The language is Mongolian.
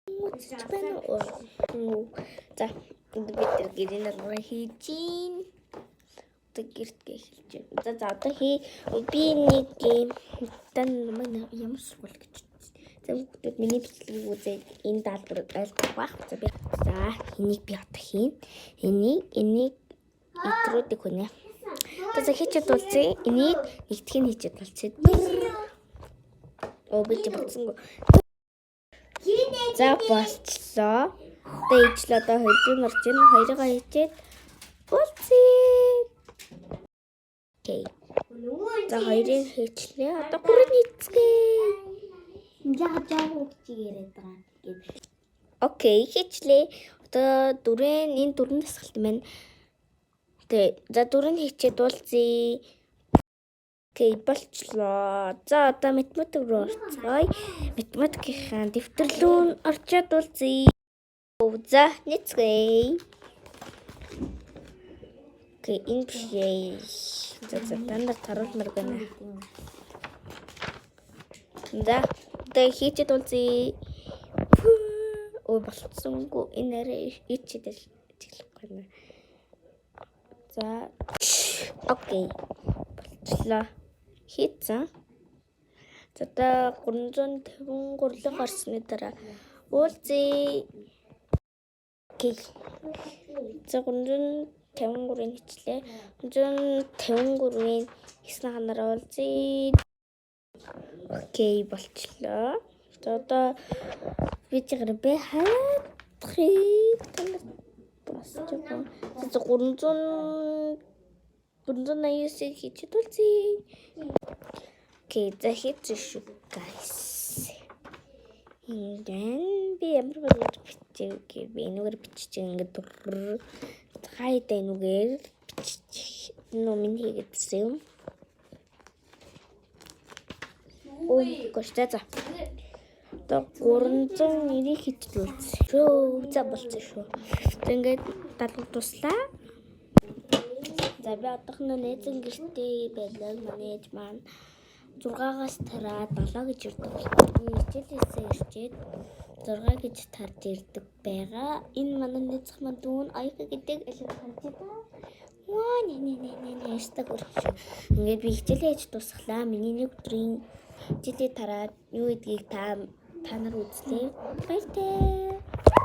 Үзэж байна уу? За, бид тэр гэрийн даалгавраа хийж гин. Одоо гэрт эхэлж байна. За за, одоо хий. Би нэг юм тань намайг ямар сургууль гэж бодсон. За, хүүхдүүд, миний бичлэгийг үзээд энэ даалгаврыг ойлгох байх. За, би за энийг би одоо хийн. Энийг итрүүдийг хүнэ. За, хийчихэд уулзъя. Энийг нэгдхийг хийчихэд уулзъя. Оо, би чи болсонгүй. За, болчлоо. Одоо ижил одоо 200 орж ийн, хоёроо хийчихэд уулзъя. Okay. За, хоёрыг хийчлээ. Одоо гурыг хийцгээе. Яг жаа хөгжиг яриад байгаа гэд. Okay, хийчлээ. Одоо дөрөв, энэ дөрвөн дасгалт байна. Тэ, за, дөрөв хийчихэд уулзъя. Okay, болчлоо. За, одоо математик руу орцгоё. Математикийн дэвтэр рүү орчоод уулзъя. За, нэцгээе. Okay, энэ биш ээ. За за, дандаа таруулмаар байна. За, одоо хийчихэд уулзъя. Ой, болцсонгүй. Энэ арай ичээд ажиглахгүй байна. За, okay. Болчлоо. Хийцэн. За, одоо 353 лог орсны дараа уулзъя. Okay. За, 353-ыг хийчлээ. 353-ын хийсэн ханараа уулзъя. Okay, болчлоо. За, одоо видеогоор би хаадахыг бас жоохон. За, 300 389-ыг хийчихэд уулзъя. Okay, за, хийсэн шүү, guys. Ингэн би ямар болгож бичиж гэ, би энүүгээр бичиж, ингээд хайда энүүгээр бичиж нөө минь хийгээдсэн юм. Ой, гош, за за. Одоо 390-ийг хийчихвэл шүү. За, болцсон шүү. За, ингээд даалгавар дуслаа. За, би одоохондоо найзан гэртээ байлаа. Манай ээж маань 6-аас тараад 7 гэж ирдэг. Хичээлээсээ ирчээд 6 гэж тарж ирдэг байгаа. Энэ манай найзах маань дүүн Аяка гэдэг элэг харж байна. Ваа, нэ нэ нэ нэ нэ, ястаг өргөж. Ингээд би хичээлээ хийж дуусглаа. Миний нэг өдрийн хичээлээ тараад юу гэдгийг та нар үзлээ. Баяртай.